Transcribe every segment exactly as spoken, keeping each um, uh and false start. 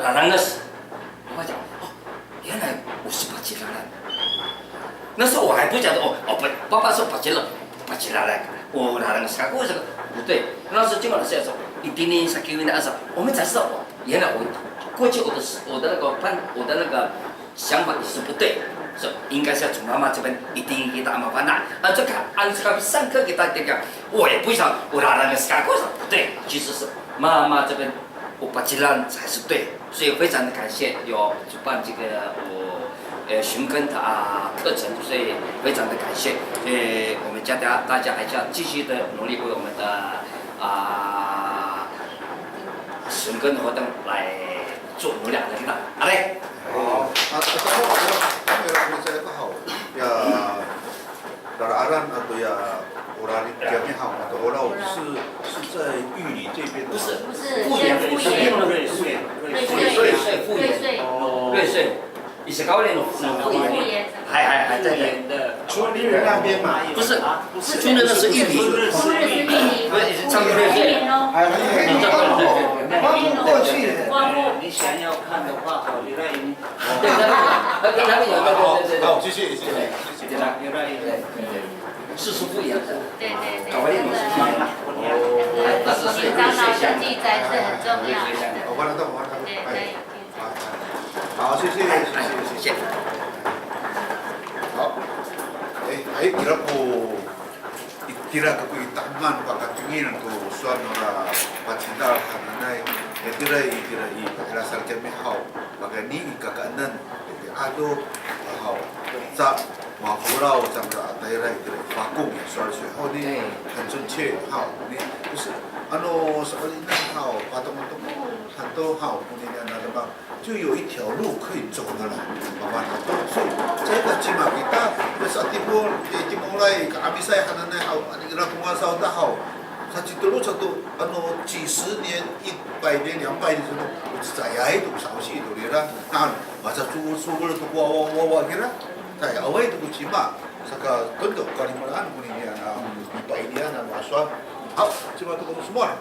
Raranges. 我爸讲，哦，原来我是 pacilalan。那时候我还不晓得，哦，哦，不，爸爸说 pacilalan，pacilalan，哦，raranges kako 这个不对。那时候金宝老师也说，itini sa kiwina sa，我们才知道，哦，原来我过去我的我的那个判我的那个想法也是不对，是应该是要从妈妈这边一定给他麻烦呐。啊，这个按这个上课给他这个，我也不想我 raranges kako 说不对，其实是妈妈这边 我 pacilalan 才是对，所以非常的感谢有主办这个我呃寻根的啊课程，所以非常的感谢。呃，我们家大大家还是要继续的努力，为我们的啊寻根的活动来做努力的力量。好嘞。好，啊，等一下，等一下，等一下，好，呀。 Lalaaran ato ya, o lalin kiyami haw, ato o law 是，是在玉里这边的吗？不是，不是，富源，是富源。瑞穗，瑞穗，富源。瑞穗。哦。瑞穗。以前高联的富源。富源。还，还，还在的。富源的。春日那边嘛。不是，不是，春日那是玉里。春日是玉里。不是，以前唱瑞穗。还，还，还，你知道吗？光复过去了。光复。你想要看的话，好，你那里 对，那边有，那边有，对，对，对，对。好，谢谢，谢谢，谢谢。对，对，对，对，对，是，是不一样的。对，对，对，搞不清楚是不一样的。真的，那个寻根长老的记载是很重要的。我看得到，我看得到。对，可以。好，谢谢，谢谢，谢谢。好。哎，哎，你那个 Itira kako i taman pakatengil to sowal nora pacidal hananay, itira, itira i, ira saan kiyami haw, pakayni i kakaenen, i ado haw, ca mafolaw cangra a tayra itira i Fakong, sowal sowal haw ni, 很准确 haw ni, 就是, ano, sowal ina haw, patong to, han to haw, konini a demak, 就有一条路可以走的了。Mafana' to, so, caay ka cima kita, sa timol, eh, timolay, ka'amisay hananay haw, ano ira ko ngasaw ta haw. Sa citolo sato, ano, 几十年、一百年、两百年 sato, o cecayay to, sa'osi to nira. Na, masa cowol, cowol to ko wawa, wawa kira. Caayaway to ko cima, saka tondo kalimelaan konini a, a, pa'inian a masowal. Haw, cima to ko sowal.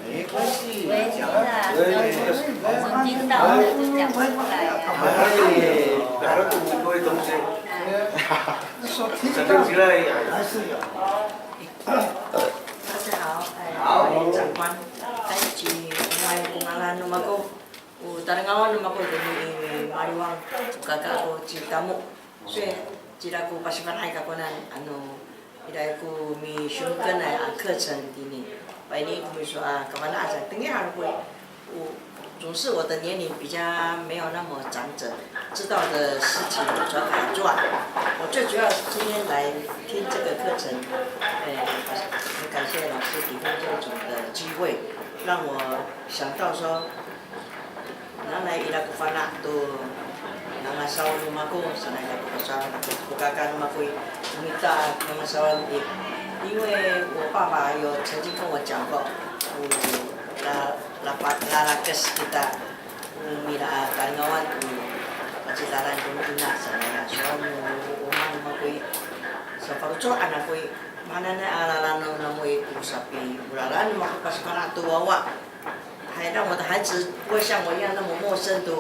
没关系，讲啊。对，对，对。手机到了就讲出来啊。哎，然后我们各位同学，手机到了还是有。大家好，哎，好。长官，在一起，我们我们来，那么够。 O talengawan no mako itini i Maliwang, o kaka ako ci Tamo. Sowal, cira ko pasifana'ay kakonan, ano, ira ko misinganay a 课程 itini. Pa'ini ko miso a kafana'an sa, tengil han ako i, o, 总是我的年龄比较没有那么长者，知道的事情我抓把抓。我最主要是今天来听这个课程，哎，很感谢老师提供这种的机会，让我想到说， Nanay ira ko fana' to nangasaw no mako, sanay ira ko sowal no mako, ko kaka no mako i, o mita nangasawan i. 因为我爸爸有曾经跟我讲过，o la, la, lalakes kita, o mira a talengawan, o pacidalan ko ina, sanay a sowal no, o mama no mako i, safaloco'an ako i, mahaenay a lalan no namo i, o sapi, o lalan no mako pasifana' to wawa. 还让我的孩子不会像我一样那么陌生的，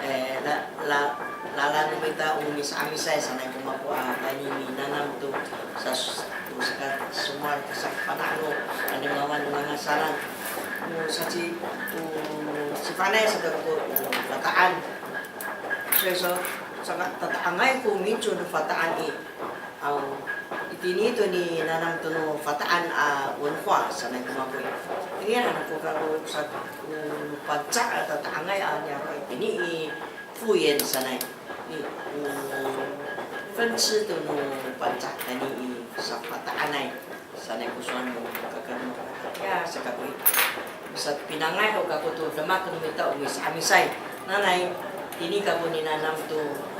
呃，la, la, lalan no mita o misa'amisay sanay ko mako a, tayni minanam to, sa, to saka sowal, safana' no talengawan no nangasalan. O saci, o sifana'ay sa to ko, o Fata'an. 所以说, saka tata'angay ko 民族 no Fata'an i, Aw, itini to ninanam to no Fata'an a 文化 sanay ko mako i. Inian han ako kako sa, o Pangcah a tata'angay a niyaro' itini i 富源 sanay. I, o, 分支 to no Pangcah tayni i saFata'anay sanay ko sowal no kaka no mako. Ya, sa kako i. Sa pinangay ho kako to demak no mita o misa'amisay. Nanay, tini kako ninanam to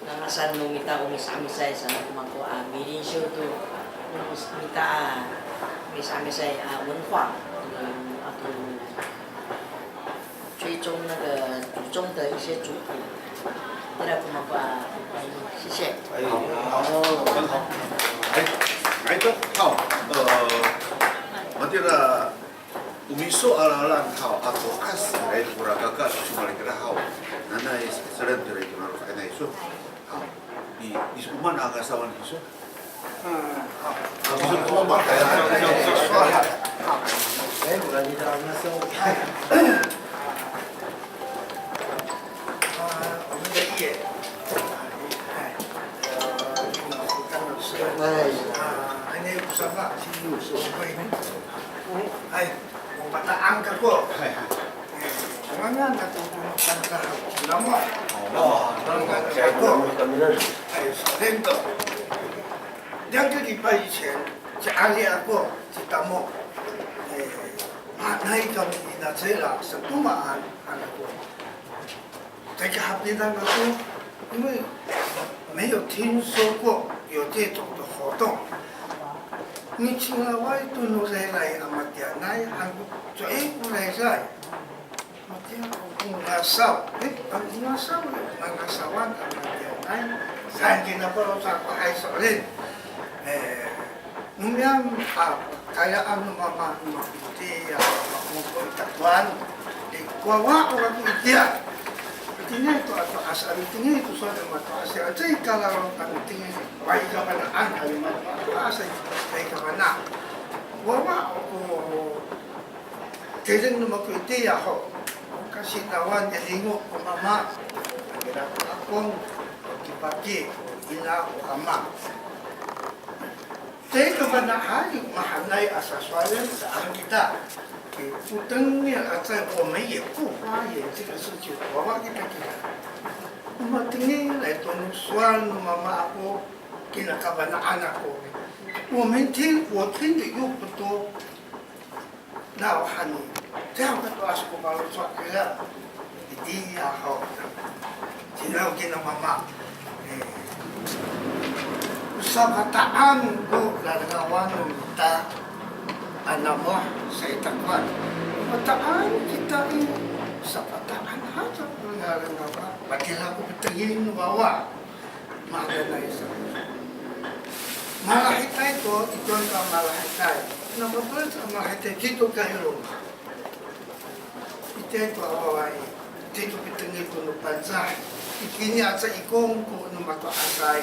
Nangasaw no mita o misa'amisay sanay ko mako a milinsiw to no mita a misa'amisay a 文化, ato 追踪那个祖宗的一些族谱. Ira ko mako a, 谢谢. 哎，好，好，很好。哎。Ay to, haw, e, matira o miso a lalan haw, a to'as, ay, kora kaka, so malikidah haw. Nanay, seren tira i tonaro kainay iso. Haw. I, i, o maan a ngasawan iso? Haw. Haw, iso ko maan. Ay, wala ni da ngasaw. Ay, o Pata'an kako. Ay, ay. Namo. Namo. Ay, 两个礼拜以前, ci Ari ako, ci Tamo. Ay, manay kami i nacila, satomaan, han ako. 这个 hapidan ako, 因为没有听说过有这种的活动。Micingaway to no rayray a matiyaay, han ko, cowa ko rayray. Matiya o ngasaw, e, o ngasaw, mangasawan a matiyaay. Saan kina paro sa ko hay so'elin. E, Nomiyam, a, kayaan no mama no mako itiya, a, mako i takowan. Di, wawa ko mako itiya. Itini to a to'as, a, itini to sowal no mato'as. A, caay kalalok a itini, waykafana'an a mato'as, caay kafana'. Wawa ko tireng no mako itiya ho. O kasinawan i lingo ko mama. Ira ko akong, o kipaki, o ina, o ama. Caay kafana'an i mahaenay a sasowalen saan kita. Ki, o tengil a caay, 我们也不发言，这个事情 wawa kita kira. O matengilay to no sowal no mama ako, kina kafana'an ako. 我们听，我听得又不多。 Nawhani, tiya mato'as ko faloco' kira. Itiya ho. Sinaw kina mama. E, safata'an ko lalengawan no mita a namoh sa i takowan. Fata'an kita i, safata'an haca ko lalengawan. Matira ko pitengil no wawa. Mahaenay sa. Malahitay to, ito ka malahitay. Napapalit sa malahitay, ito ka i loma'. Ito to a wawa i, ito pitengil ko no Pangcah. Itini aca i kongko no mato'asay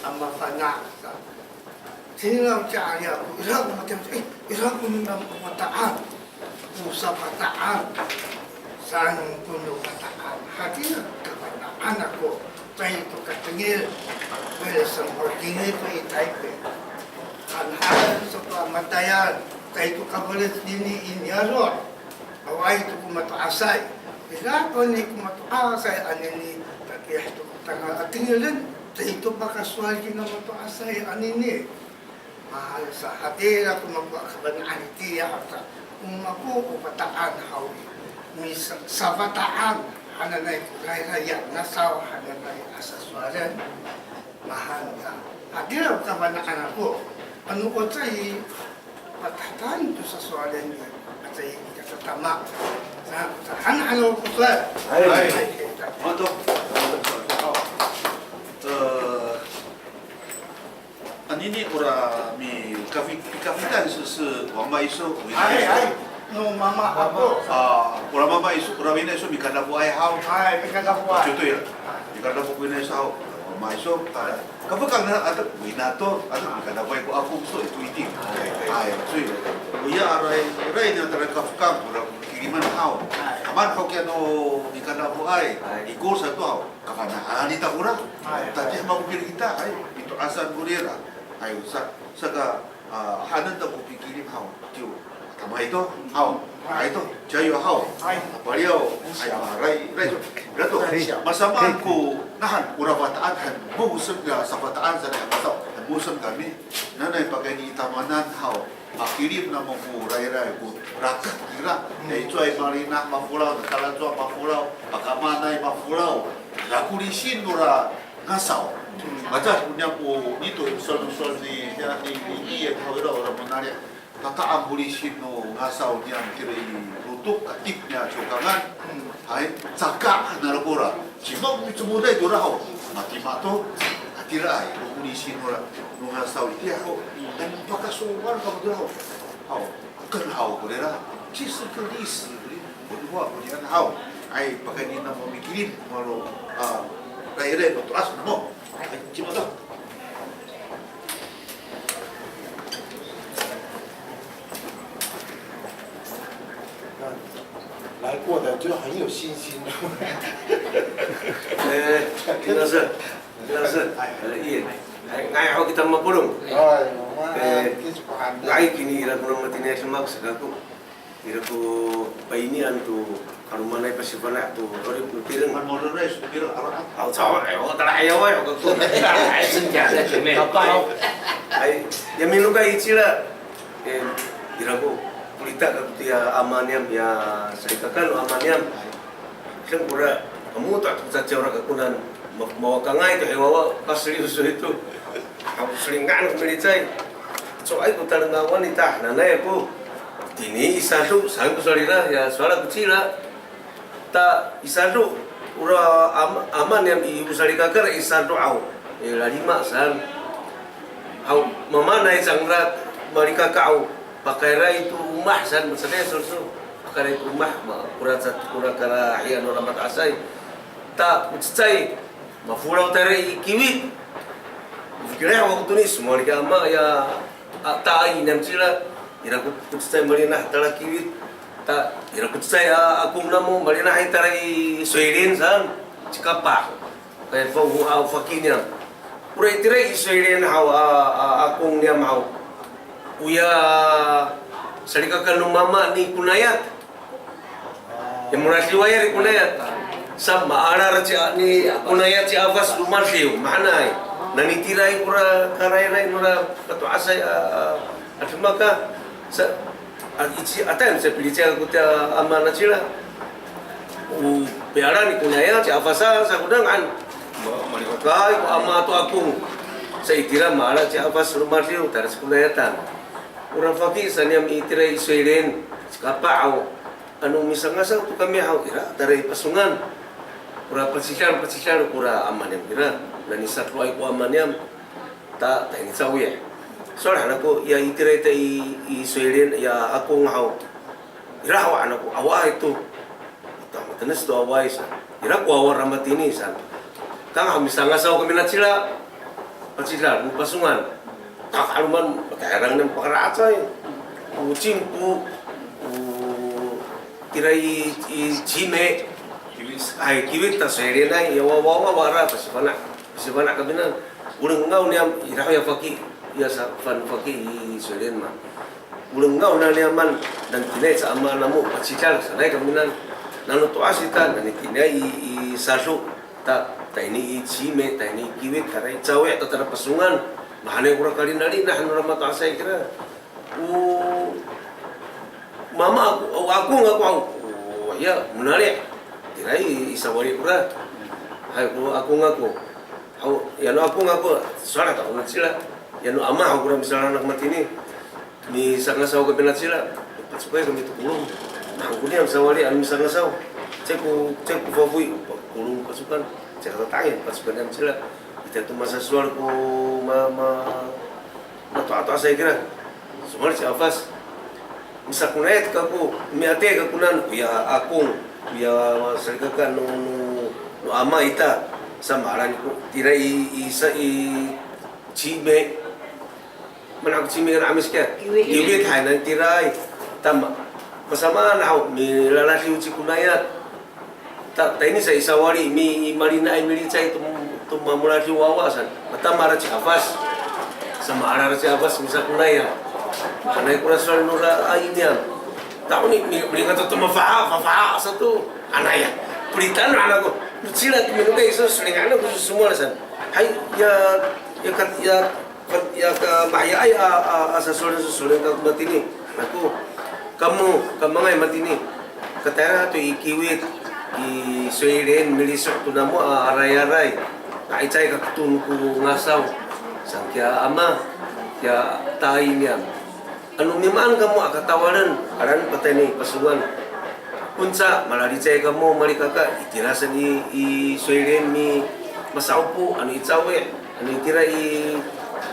a mafana' sa. Sinaw ci Ari ako, ira ko matiya, e, ira ko no mama Fata'an. O safata'an saan ko no Fata'an. Hatira kafana'an ako, caay to katengil, 为了生活 itini to i Taypay. Hanhan sa ko a matayal, caay to kafelic itini i niyaro'. Awaay to ko mato'asay. Ira to ni ko mato'asay anini, tatiih to ko tangal a tengilen, caay to pakasowal kina mato'asay anini. Mahaen sa, hatira ko mako a kafana'an itiya haca. O mako o Fata'an haw i, mi sa, safata'an hananay ko rayray a ngasaw hananay a sasowalen. Mahaen sa, hatira ko kafana'an ako. Ano o caay, patahtaan to sasowalen i, a caay katatama. Sa, sa han, ano ko sowal. Hay. Hay. Hay. Mato. E, Anini ora mi kafi, kafitan, 是, 是 wama iso, wina iso. Ay, ay, no mama ako. A, ora mama iso, ora wina iso mikadafoay haw. Ay, mikadafoay. Cotoy, mikadafo ko wina iso haw. Wama iso, a, kafekang na ato, wina to, ato mikadafoay ko ako iso, ito iti. Ay, so, oya aray, aray na tara kafekang, ora kiliman haw. Ay. Kaman haw kiya no mikadafoay, ikor sato haw. Kafana'an ita kora. Hay. Tatiih mako pili kita, ay, ito asan korira. Ay, sa, saka, a, hanen ta ko pikilim haw. Tiyo, tamay to, haw. Ay to, cayo haw. Hay. Paliyaw, ay, a, ray, ray, so. Ira to, masamaan ko, nahan, ora Fata'an, han, mosen, ya, safata'an, sa, ya, masa, han, mosen kami. Nanay pakayni i tamanan haw. Makilim namo ko rayray ko rakat kira. Ya, icowaay malinah mafolaw, talacowa mafolaw, pakamaanay mafolaw. Ira ko lisin nora ngasaw. Maca ko niya ko nito, sowal, sowal ni, ya, ni, ni, ni, ya, haw ira, ora Manali. Tata'ang ko lisin no ngasaw niyam kira i lotok, katip niya Cokangan. Hay, caka nara kora. Cima ko micomoday tora haw. Matima to. Hatiraay, ko lisin nora. Nonga saw itiya ho, nani pakasowal kamo to haw. Haw, ken haw ko nira, 其实跟历史文化不一样 haw. Ay, pakayni namo mikilim, malo, a, rayray no to'as namo. Ay, cima to. 来过的就很有信心了。 E, 李老师, 李老师, e, iya. Ay, nga'ay ho kita mapolong. Ay, nga'ay kini ira ko matini a demak saka ko. Ira ko painian to 'alomanay pasifana' to 'orip no tireng. Aw, caw, ay, o, tala, ay, awa, ay, o, kako. Ay, ya minokay i cila. E, ira ko polita kako tiya ama niyam, ya salikaka no ama niyam. Saan kora, kamo to, ato caciyaw ira kakonan, ma-, mawakangay to, e, wawa, paseliw so ito. Ako selingan ko milicay. Cowaay ko talengawan ita, nanay ako. Tini i sado, saan ko sowal ira, ya sowal ako cila. Ta i sado, ora ama, ama niyam i, o salikaka i sado aw, e, lalima saan. Aw, mamaanay cangra malikaka aw, pakayra i to omah saan, masaday so, so. Pakayra i to omah, ma, kora ca, kora karahiyan nora mato'asay. Ta, o cecay, mafolaw tayra i kiwit. Fikiray ako to ni, somowal ki ama, ya, a, taay niyam cila, ira ko, ko cecay malinah tala kiwit. Ta, ira ko cecay a, akong namo, malinah i tala i soylen saan, cikapa. Kaya fo, a, faki niyam. Ora itira i soylen haw, a, a, akong niyam haw. Oya, salikaka no mama ni Konayat. Ya, moladiway ri Konayat. Sa maala ci, ni Konayat ci Afas lomadiw, mahaenay. Nanitira i kora karayray nora kato'asay a, a, a demak a. Sa, a, ici, ata, sa pilicay ako tiya ama nacila. O piala ni Konayat ci Afas a, sa ko dangan. Ma, malikakay ko ama to akong. Sa itira maala ci Afas lomadiw, tala ci Konayatan. Ora faki sa niyam itira i soylen, cikapa aw. Ano misangasaw to kami haw ira, tala i Pasongan. Ora pacidal, pacidal, ora ama niyam ira. Nani sakowaay ko ama niyam. Ta, tayni Cawi'. Sowal han ako, ya itira ita i, i soylen, ya akong haw. Ira haw han ako, awaay to. Ta, matenes to awaay sa. Ira ko wawa ira matini sa. Kang haw misangasaw kami nacila. Pacidal, no Pasongan. Ta, 'aloman, matahirang niyam pakaracay. O cimpo, o tira i, i cime. Ay, kiwit ta soylenay, ya wawa, wawa ira, pasifana'. Pasifana' kaminan. O lengaw niyam, ira ho ya faki, ya sa, fan faki i soylen ma. O lengaw na niyaman, nani tiniay sa ama namo, pacidal sanay kaminan. Nano to'as ita, nani tiniay i, i sado. Ta, tayni i cime, tayni i kiwit, tayra i Cawi', ta tayra Pasongan. Mahaenay kora kalinalinah nora mato'asay kira. O mama ako, o akong ako, o, ya, Monali'. Tira i, i sawali kora. Hay, o akong ako. Aw, yano akong ako, sowal han ako nacila. Yano ama ako kora misalanak matini. Misangasaw kami nacila, pacokay kami to kolong. Nahang ko niyam sawali ano misangasaw. Caay ko, caay ko fafoy, kolong pacokan. Caay ka tata'angay, pacokan niyam cila. Ita to masasowal ko ma, ma, mato'ato'asay kira. Somowal ci Afas. Misakonayat kako, miatay kakonan, ya akong, ya salikaka no, no, no ama ita. Sa maala ko, tira i, i sa i, cime. Mana ko cime kan 'Amis kiya? Kiwit. Kiwit, hay, nani tiraay. Tama. Masamaan haw, milaladiw ci Konayat. Ta, tayni sa i sawali, mi, malinaay milicay to, to mamoladiw wawa san. Matama ira ci Afas. Sa maala ira ci Afas, misakonayat. Hanay kora sowal nora ay niyam. Ta, o ni, mi, milingato to mafaha, fafaha sato. Hanay ya. Pelitaan han ako. Nacila to minokay iso, solingan ako somowal san. Hay, ya, ya kat, ya, Ya ka mahiyaay a, a, a sasolen, sasolen kako matini. Ako, kamo, kamangay matini. Katayra to i kiwit, i soylen, miliso' to namo a, arayaray. Nga'icay kako to no ko ngasaw. Saan kiya ama, kiya taay niyam. Ano mimaan kamo a katawalen, alaen patayni Pasongan. Onca, malalicay kamo, malikaka, itira san i, i soylen mi masa'opo, ano i Cawi', ano itira i,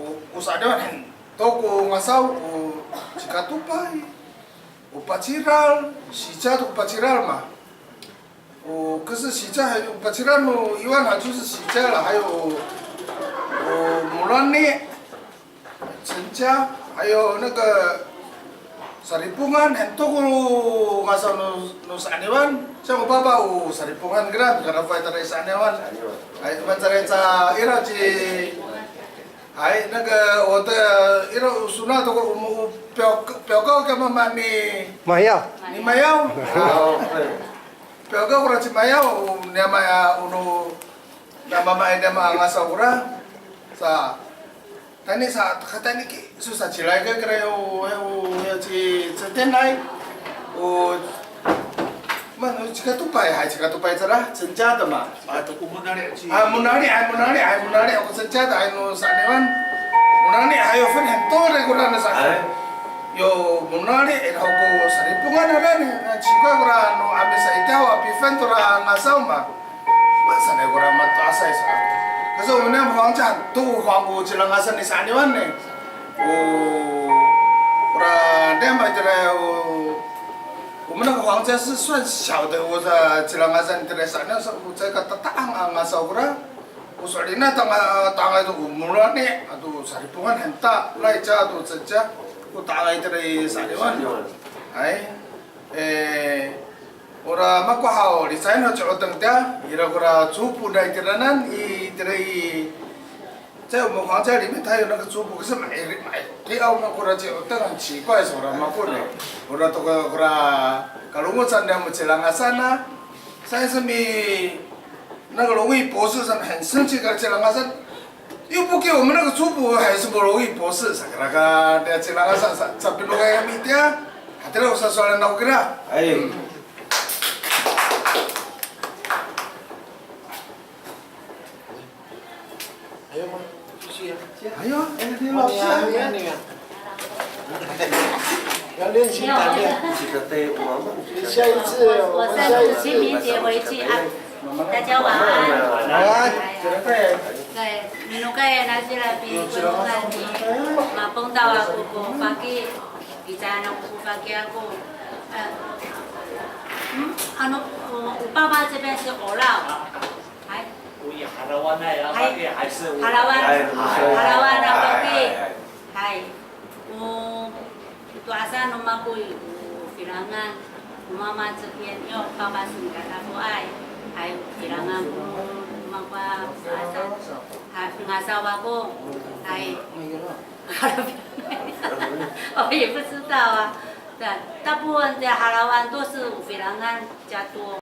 O, o sa'aniwan han to ko ngasaw, o cikatopay, o paciral, sica to ko paciral ma. O, kesi sica, hay, o paciral no iwan han, 就是 sica 啦，还有 o, o molani, 陈家，还有那个 saripongan, han to ko ngasaw no, no sa'aniwan. 像我爸爸 o saripongan kira, kira fay tara i sa'aniwan. Hay, mancaray ca ira ci, hay, 那个 o ta ira o sona to ko, o, o 表哥, 表哥 kira mama ni Mayaw. Ni Mayaw. 表哥 kora ci Mayaw, o niyam a, o no, niyam a, niyam a ngasaw kora. Sa, tayni sa, katayni ki, so sa ci Laykay kira yo, yo, yo ci Cetenay. O, man, o cikatopay, hay, cikatopay cara, 陈家的嘛. A, to ko Monali' ci. A, Monali', ay, Monali', ay, Monali', o 陈家的, ay, no sa'aniwan. Monali', hay, o fen han to ira kora no sa. Ay. Yo Monali', ira ho ko saripongan ira ni, na cikay kora no 'Amis sa itiya ho a pifen tora ngasaw ma. Masanay kora mato'asay sa. Kasi o niyam a 黄家 to, 黄 ko Cilangasan i sa'aniwan ni. O, kora niyam a itira o, o mena ko 黄家 是算小的, o sa Cilangasan itira i sa'aniwan sa, o caay ka tata'ang a ngasaw kora. O so'elinay tanga, tangay to o Monali' ato saripongan han ta, Layca ato 陈家, o tangay itira i sa'aniwan. Hay. E, ora mako haw, licayen ho ci Oteng tiya, ira kora copo na itiranan, itira i, 在我们黄家里面，它有那个 copo, kasi mairi, mairi, 不要 mako kora ci Oteng, 很奇怪, sa ora mako ni. Ora to ko, kora kalongocan niyam a Cilangasan a, sa, sa mi, 那个荣誉博士 sa, 很生气 kora Cilangasan. 又不给我们那个 copo, 还是不荣誉博士, sa kira ko, tiya Cilangasan sa, sa pinokay kami tiya, hatira ko sasowalen ako kira. Ay. Ayo, ma. Ayo, eh, 李老师. 要练习打练。下一次，我们下一次。我，我上次清明节回去啊，大家晚安。晚安。对，minokay a nacila pikolongan i, mapongtaw ako ko faki, picayan ako ko faki ako. Eh, hmm, ano, o, o 爸爸这边是 oraw. Hay. O i harawanay a faki, hay, o harawan, harawan a faki. Hay. O to'asan no mako i, o filangan. O mama 这边, yo, 爸爸是 mikatakoay. Hay, o filangan ko mako a to'asan. Hay, ngasaw ako. Hay. 我也不知道啊。对，大部分的 harawan 都是 o filangan 比较多。